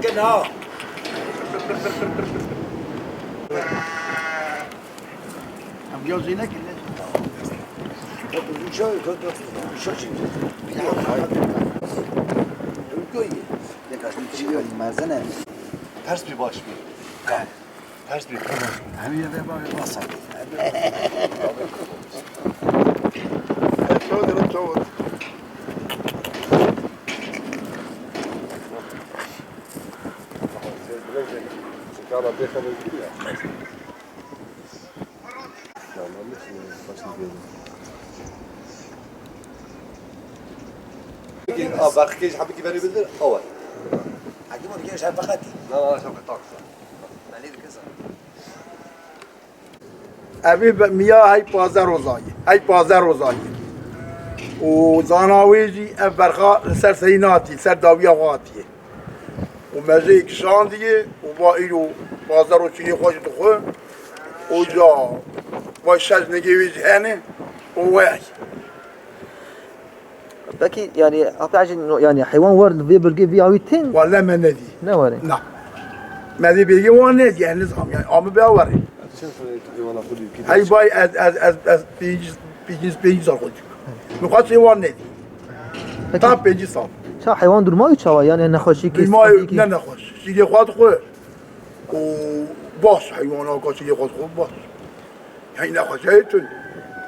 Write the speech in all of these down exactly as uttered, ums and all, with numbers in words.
Genau. Em ya zî nekin, ne? Şa-, şa-, şa-, şa-, Mezin e. Ters bir baş bir. Ters bir baş. Hem yine de bak, bak sen. Çavuş, çavuş. Sen bilirsin, çıkar bir kadar gidiyor. Aa, bak, kêj, hepî kî berê bildir, awa. Hekîm, onu kêj, şefqetî. Na, na, şefqet, tak. Ev ê be-, miya hey pazdeh roza ye. Hey pazdeh roza ye. Û zana wê jî ev berxa li ser serî natiye, ser dawiya xwe hatiye. Û mejê kişandiye û va îro pazdeh roj çilê xwe jî dixwe. Û ca va şeş nigê wê jî hene û we ye. Peki, yani, hata jî no-, yani, heywan war li vê bilgê vî awî tên? Welle me nedî. Ne warê? Na. Me vê bilgê wan nedî, yani, nizam, yani, ama bê warê. Çend sene heywana xwe dî? Hey bay, ez, ez, ez, ez pêncî, pêncî, pêncî sal xwe dî. Min xwe çê wan nedî. Peki. Tam pêncî sal. Ça heywan durma wî çawa? Yani, nexweşî kê, Durma spî kê? Ne nexweş. Şîrê xwe dixwe. Û baş heywana ka çilê xwe dixwe baş. Heyna xwe çayê tun.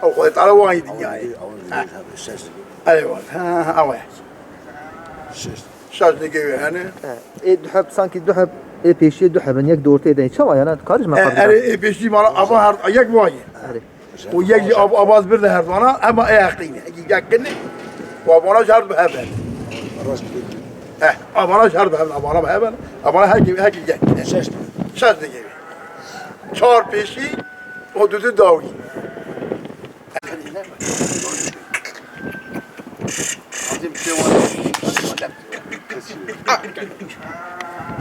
Ew Xwedê Teala wan yê dinyayê. Awa, awa, Ha. Şeş. Eyvallah. Ha, ha, ha, ew e. Şeş. Şeş nigê wê hene. He. Ê du heb, sanki du heb, ê pêşiyê du heb in, yek di ortê de. Çawa yana? Karij me E, qabî erê, ê pêşî mala, ava her, yek wan ye. Erê. O yek jî av-, avaz bir de her vana, ama ê heqî ne. Yek kinî, û avana ji her du hebe. Rast. Eh, avana ji her du hebe, avana hebe. Avana her kim, her kim yek. Şeş. Şeş de geliyor. Çar pêşî, o dudu dawî. Hadi bir şey var.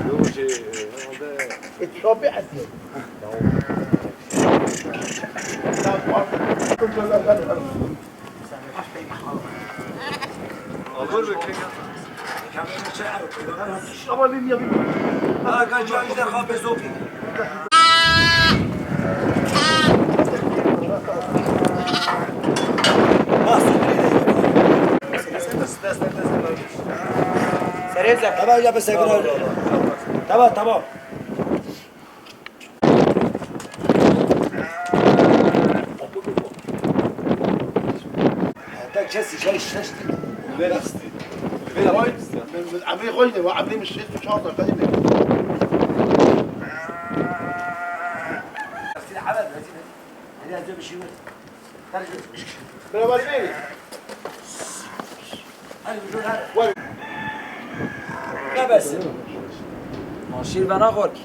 Yok, şey, herhalde. E, çöpe atıyor. Tamam, ya, ben sevgilim. Tamam, tamam. Heta kesî şey şeştî. Vê listî. Vê listî. Min, min emrê xwe jî ne, wa emrê min şêst û çar sal, belê me. Hadi, hadi, hadi. Beraber değil. Hadi, buyur, hadi. Vay. Ne besin? Ma şîr bena xorkî.